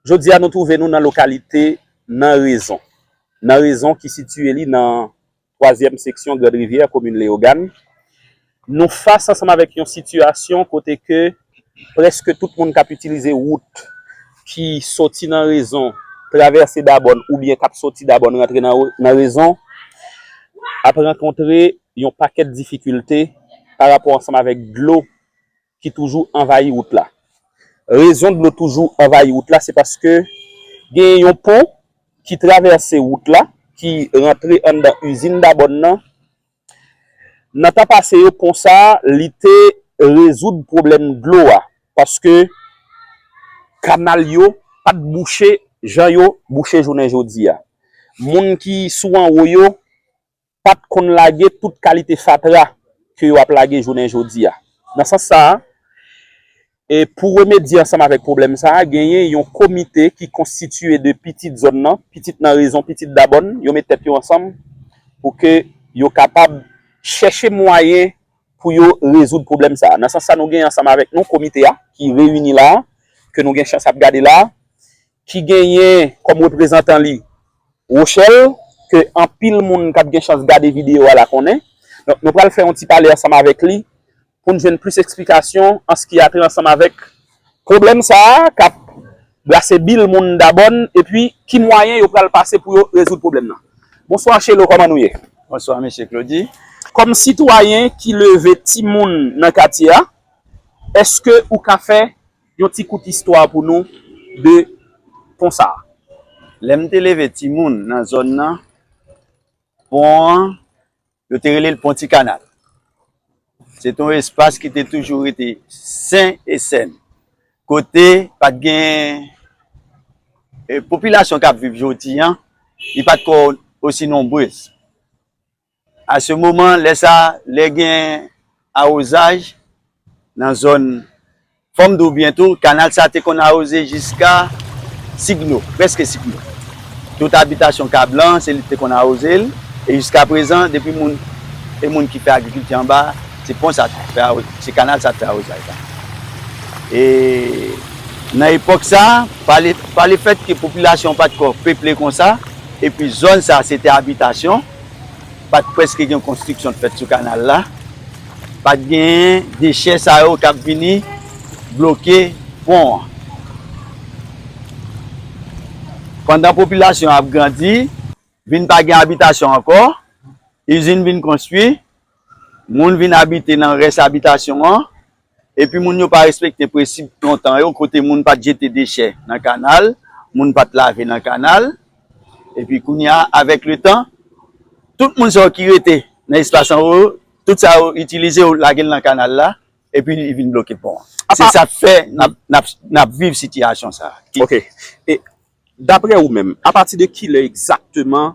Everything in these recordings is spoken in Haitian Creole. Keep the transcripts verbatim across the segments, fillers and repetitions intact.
Jodi a, nou twouve nou nan lokalite Nan Rezon. Nan Rezon ki sitiye li nan twazyèm seksyon Grand Rivière, komin Leyogàn. Nou fas ansanm avèk yon sitiyasyon kote ke prèske tout moun k ap itilize wout ki soti Nan Rezon, travèse Dabòn oubyen k ap soti Dabòn rantre nan, nan Rezon, ap rankontre yon pakèt difikilte pa rapò ansanm avèk dlo ki toujou anvayi wout la. Rezon dlo toujou anvayi wout la, se paske gen yon pon ki travèse wout la, ki rantre anndan izin Dabòn nan. Nan tan pase yo, pon sa a, li te rezoud pwoblèm dlo a, paske kanal yo pa t bouche jan yo bouche jounen jodi a. Moun ki sou anwo yo pa t konn lage tout kalite fatra ke yo ap lage jounen jodi a. Nan sans sa a, e pou remedye ansanm avèk pwoblèm sa a, genyen yon komite ki konstitiye de pitit zòn nan, pitit Nan Rezon, pitit Dabòn, yo met tèt yo ansanm pou ke yo kapab chèche mwayen pou yo rezoud pwoblèm sa a. Nan sans sa, nou genyen ansanm avèk nou komite a ki reyini la a, ke nou gen chans ap gade la a, ki genyen kòm reprezantan li Rochelle, ke anpil moun k ap gen chans gade videyo a la konnen. Donk, nou pral fè yon ti pale ansanm avèk li pou n jwenn plis eksplikasyon an ce qui a trait ansanm avèk pwoblèm sa a k ap brase bil moun Dabòn, epi ki mwayen yo pral pase pou yo rezoud pwoblèm nan. Bonswa, Chelo, kòman nou ye? Bonswa, mesye Claudy. Kòm sitwayen ki leve timoun nan katye a, èske ou ka fè yon ti kout istwa pou nou de pon sa a? Lè m te leve timoun nan zòn nan, pon an, yo te rele l Pon Ti Kanal. Se te yon espas ki te toujou rete sen e sèn. Kote pa t gen, e, popilasyon k ap viv jodi a, li pa t ko osi nonbrez. A se moman, lè sa, lè gen awozaj nan zòn, fò m di w byen tou, kanal sa te konn awoze jiska Signo, prèske Signo. Tout abitasyon Kablan, se li te konn awoze l. E jiska prezan, depi moun, e moun ki fè agrikilti anba, se pon sa t fè awo-, se kanal sa t fè awozaj la. E nan epòk sa, pa le, pa lefèt ke popilasyon pa t ko peple konsa, epi zòn sa, se te abitasyon, pa t prèske gen konstriksyon t fèt sou kanal la. Pa t gen dechè sa yo k ap vini bloke pon an. Pandan popilasyon ap grandi, vin pa gen abitasyon ankò, izin vin konstwi, moun vin abite nan rès abitasyon an, epi moun yo pa respekte prensip lontan yo, kote moun pa t jete dechè nan kanal, moun pa t lave nan kanal. Epi kounye a, avèk letan, tout moun sa yo ki rete nan espas anwo yo, tout sa yo itilize yo lage l nan kanal la, epi li vin bloke pon an. Se sa k fè n ap, n ap, n ap viv sitiyasyon sa a. Ok. E daprè ou menm, apati de kilè egzakteman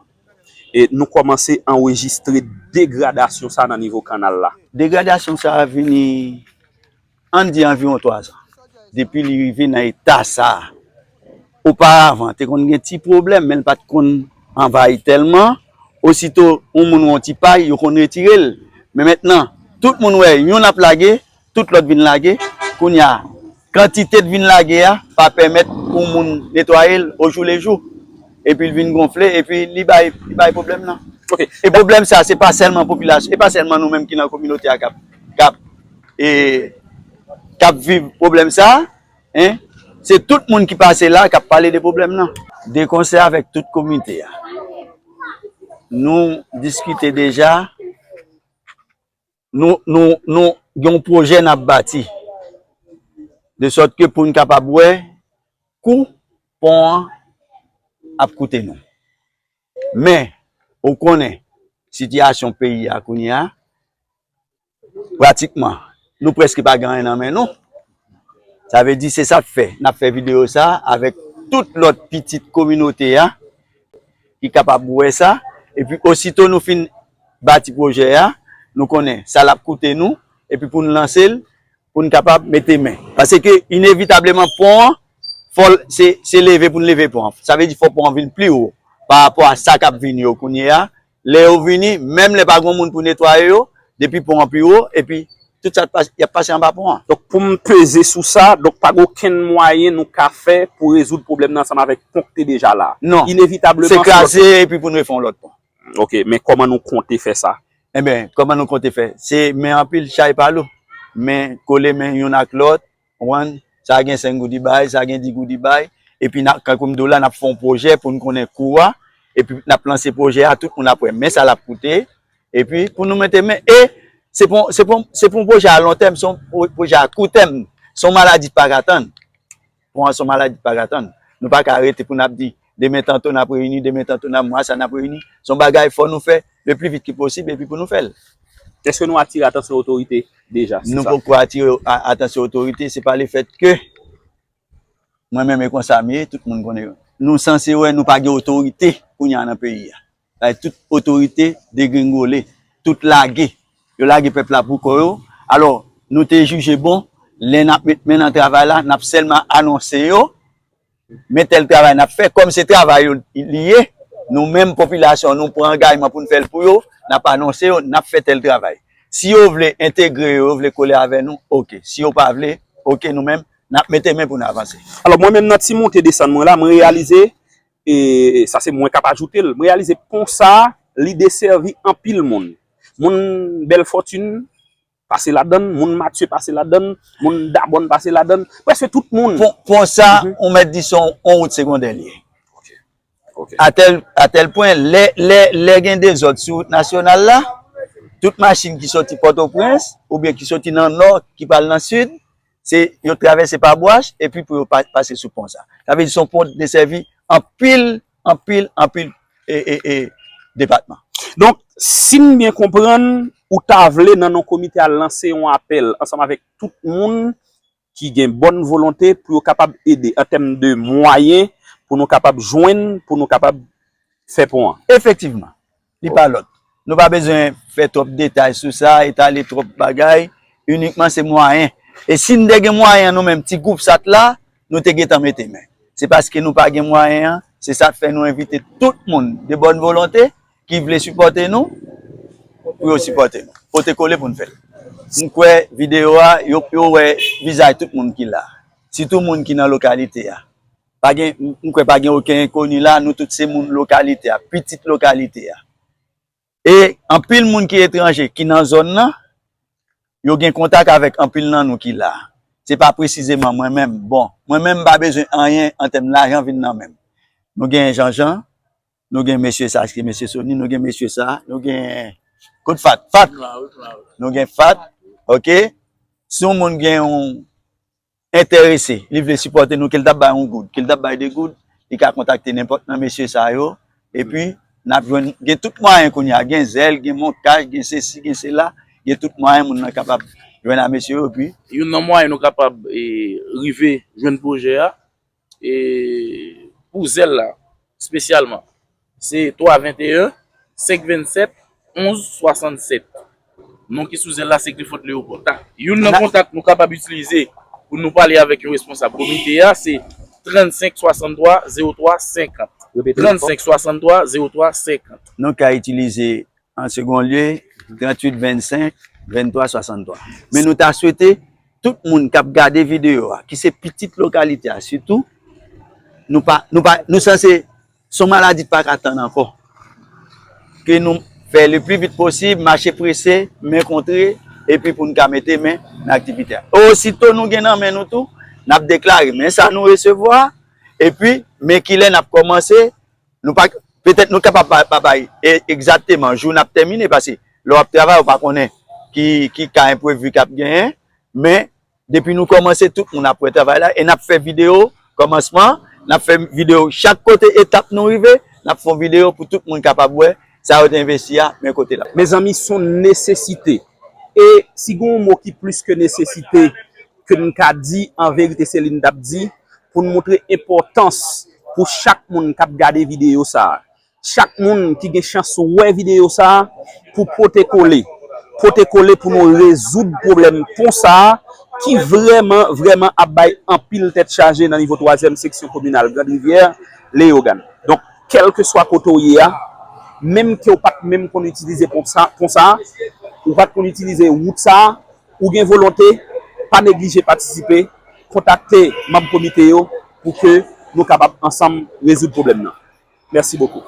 e nou kòmanse anrejistre degradasyon sa a nan nivo kanal la? Degradasyon sa a vini, ann di, anviwon twa zan. Depi li rive nan eta sa a. Oparavan, te konn gen ti pwoblèm, men l pa t konn anvayi tèlman. Osito yon moun wè yon ti pay, yo konn retire l. Men mentnan, tout moun wè youn ap lage, tout lòt vin lage. Kounye a, kantite t vin lage a pa pèmèt pou moun netwaye l ojoulejou. Epi l vin gonfle, epi li bay, li bay pwoblèm nan. Ok. E pwoblèm sa, se pa sèlman popilasyon, e pa sèlman nou menm ki nan kominote a k ap, k ap, e, k ap viv pwoblèm sa, en. Se tout moun ki pase la k ap pale de pwoblèm nan. De konsè avèk tout komite a. Nou diskite deja, nou, nou, nou gen yon pwojè n ap bati. De sòt ke pou n kapab wè kou pon an ap koute nou. Men, ou konnen, sitiyasyon peyi a kounye a, pratikman, nou prèske pa gen anyen nan men nou. Sa vle di, se sa k fè n ap fè videyo sa a avèk tout lòt pitit kominote a ki kapab wè sa. Epi, osito nou fin bati pwojè a, nou konnen sa l ap koute nou, epi pou n lanse l, pou n kapab mete men. Paske, inevitableman, pon an, fò l, se, se leve pou n leve pon an. Sa vle di, fò pon an vin pi wo pa rapò a sa k ap vini yo kounye a. Lè yo vini, menm lè pa gen moun pou netwaye yo, depi pon an pi wo, epi tout sa y ap pase anba pon an. Donk, pou m peze sou sa, donk, pa gen okenn mwayen nou ka fè pou rezoud pwoblèm nan ansanm avèk pon ki te deja la. Non. Se kraze epi pou n refè yon lòt pon. Ok, men kòman nou konte fè sa? Enben, kòman nou konte fè? Se men anpil, chay pa lou. Men kole men youn ak lòt, ou konprann? Sa gen senk goud li bay, sa gen dis goud li bay. Epi, kankou m di w la, n ap fè yon pwojè pou n konnen kou a. Epi, n ap lanse pwojè a, tout moun ap wè men sa l ap koute. Epi, pou nou mete men, e se pou, se pou, se pou yon pwojè a lon tèm, se yon pwojè a kou tèm. Se yon maladi ki pa ka tann. Pon an se yon maladi ki pa ka tann. Nou pa ka rete pou n ap di, demen tanto n ap reyini, demen tanto nan mwa sa n ap reyini. Se yon bagay fò nou fè le pli vit ki posib epi pou nou fè l. Èske nou atire atansyon otorite deja sou sa? Nou poko atire atansyon otorite, se pa lefèt ke mwen menm e konsa m ye, tout moun konnen. Nou sanse wè nou pa gen otorite kounye a nan peyi a. Tout otorite degrengole, tout lage. Yo lage pèp la pou kò yo. Alò, nou te jije bon, lè n ap met men nan travay la, n ap sèlman anonse yo, men tèl travay n ap fè, kòm se travay yo li ye, nou menm popilasyon, nou pran angajman pou n fè l pou yo, n ap anonse yo, n ap fè tèl travay. Si yo vle entegre yo, yo vle kole avè nou, oke. Si yo pa vle, oke, nou menm, n ap mete men pou n avanse. Alò, mwen menm nan ti monte desann mwen la, mwen reyalize, e sa se mwen k ap ajoute l, mwen reyalize pon sa a, li desèvi anpil moun. Moun Bèl Fòtin pase ladann, moun Matye pase ladann, moun Dabòn pase ladann, prèske tout moun. Pon, pon sa, ou mèt di se yon wout segondè li ye. Atèl, atèl pwen, lè, lè, lè gen dezòd sou wout nasyonal la, tout machin ki soti Pòtoprens, oubyen ki soti nan nò, ki pral nan sid, se yo travèse pa Bwach, epi pou yo pa, pase sou pon sa. Sa vle di se yon pon ki desèvi anpil, anpil, anpil e, e, e, depatman. Donk, si m byen konprann, ou ta vle nan non komite a lanse yon apèl ansanm avèk tout moun ki gen bòn volonte pou yo kapab ede an tèm de mwayen pou nou kapab jwenn, pou nou kapab fè pon an. Efektivman, li pa lòt. Nou pa bezwen fè twòp detay sou sa, etale twòp bagay, inikman se mwayen. E si n te gen mwayen an nou menm, ti gwoup sat la, nou te gentan mete men. Se paske nou pa gen mwayen an, se sa k fè nou envite tout moun de bòn volonte ki vle sipòte nou, pou yo sipòte nou. Pote kole pou n fè l. M kwè videyo a, yo, yo wè vizaj tout moun ki la. Sitou moun ki nan lokalite a. Pa gen, m kwè pa gen okenn enkoni la, nou tout se moun lokalite a, pitit lokalite a. E anpil moun ki etranje, ki nan zòn nan, yo gen kontak avèk anpil nan nou ki la. Se pa presizeman mwen menm. Bon, mwen menm m pa bezwen anyen an tèm lajan vin nan men m. Nou gen Janjan, nou gen mesye sa ki mesye Sony, nou gen mesye sa, nou gen kot Fat, Fat. Nou gen Fat, oke. Si yon moun gen yon enterese, li vle sipòte nou, ke l t ap bay yon goud, ke l t ap bay de goud, li ka kontakte nenpòt nan mesye sa yo. Epi, n ap jwenn, gen tout mwayen kounye a, gen zèl, gen montaj, gen sesi, gen sela, gen tout mwayen moun nan kapab jwenn a mesye yo, epi. Youn nan mwayen nou kapab e, rive jwenn pwojè a, e, pou zèl la, espesyalman, se twa venteyen, senk vennsèt, onz swasannsèt. Non ki sou zèl la se Clifford Léopold. Youn nan kontak nou kapab itilize pou nou pale avèk yon responsab komite a, se trannsenk swasanntwa zewo twa senkant. Trannsenk swasanntwa zewo twa senkant. Nou ka itilize an segon lye, tranntuit vennsenk, venntwa swasanntwa. Men nou ta swete tout moun k ap gade videyo a, ki se pitit lokalite a sitou, nou pa, nou pa, nou sanse, se yon maladi k pa ka tann ankò. Ke nou fè le pli vit posib, mache prese, men kontre, epi pou n ka mete men nan aktivite a. Osito nou gen nan men nou tou, n ap deklare men sa nou resevwa, epi men kilè n ap kòmanse, nou pa, petèt nou kapab pa, pa bay e, egzakteman jou n ap tèmine, paske lè w ap travay, ou pa konnen ki, ki ka enprevi k ap genyen, men depi nou kòmanse, tout moun ap wè travay la, e n ap fè videyo kòmansman, n ap fè videyo chak kote etap nou rive, n ap fè yon videyo pou tout moun kapab wè sa yo te envesti a, men kote l ap. Mezanmi, se yon nesesite. E si gen yon mo ki plis ke nesesite, ke n ka di, an verite, se li n t ap di, pou n montre enpòtans pou chak moun k ap gade videyo sa a. Chak moun ki gen chans wè videyo sa a, pou pote kole. Pote kole pou nou rezoud pwoblèm pon sa a, ki vrèman, vrèman ap bay anpil tèt chaje nan nivo twazyèm seksyon kominal Grand Rivière, Leyogàn. Donk, kèlkeswa kote w ye a, menm ke w pa t menm konn itilize pon sa, pon sa a, ou pa t konn itilize wout sa a, Ou gen volonte, pa neglije patisipe, kontakte manm komite yo pou ke nou kapab ansanm rezoud pwoblèm nan. Mèsi bokou.